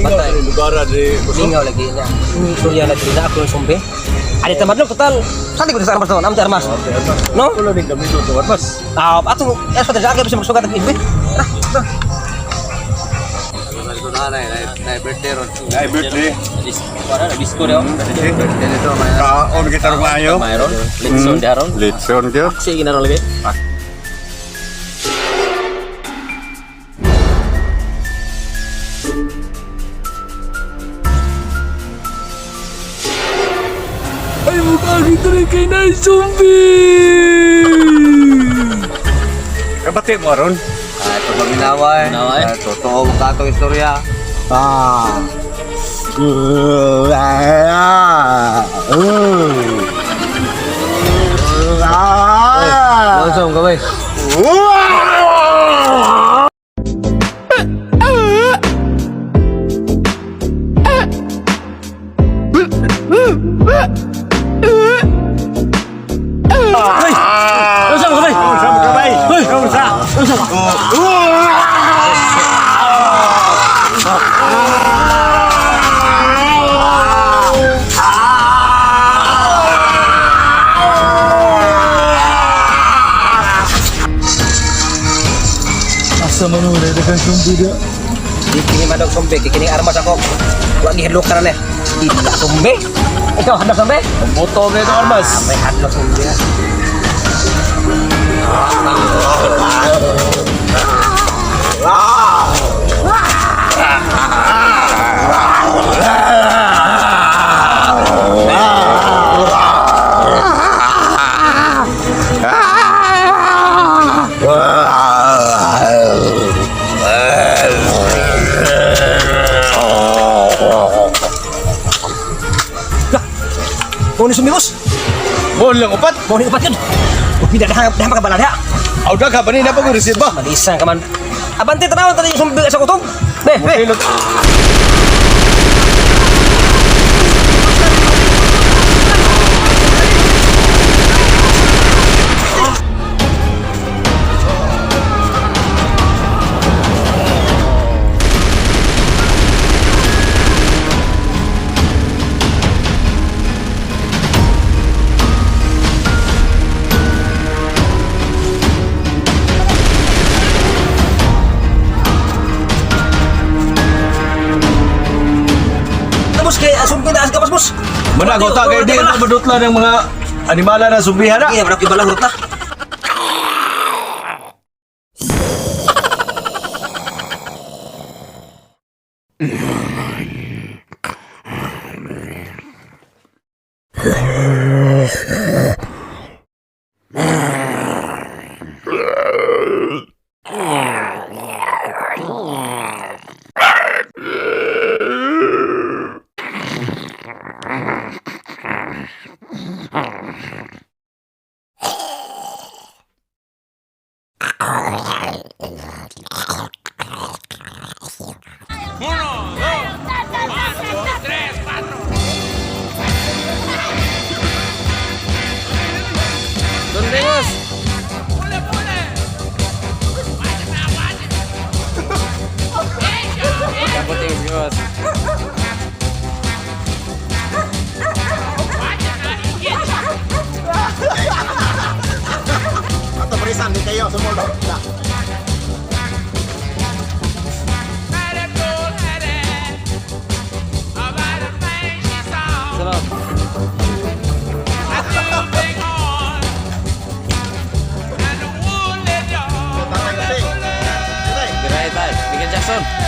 Patay. Lugar di Lingaw lagi na. Surya lagi na ako yung sumbi. Adi tamad lang total. Saan ko sa armas to? Namti armas. No? Wala din kami to armas. Ah, ato es pa sa akin magsugat ang ibi. Ay, birthday. Disco daw. Kaon kita rong ayo. Mayroon. Litson daron. Litson gyud. Sige na ron lagi. Ay, mukha dito rin kay na zombie! Kabati mo aron. Ah, ito paminawa eh. Paminawa eh. Ah, totoo ang katong istorya. Ah. Ah. Lonsong, gawin. Lonsong, kamay! Unsa mo kabay? Unsa? Asa man wala na kang zombie da. Di kini madog sumbi, kini armas ako. Wa gihadlok ka na eh. Di na sumbi. Ikaw hadlok sumbi? Moto ba ito armas? Ah, may hadlok sumbi. Mau ni sumbi, boss? Mo lang upat. Mau ni upat yun. Pida dah dah makabala dah. Aw ka ba ni na pag receive ba? Malisan ka man. Abante tanawan tadi yung sumbi sa kutob. Be, be. Boss kay sumbi na as boss. Mana gota kay di na madutla ng mga animala na sumbihan na. Iya, berapa ibalah huruf lah. Doon boss. Kaputing boss. Ato barisan di kayo sumulog. Sarap. Giray tayo. Miguel Jackson.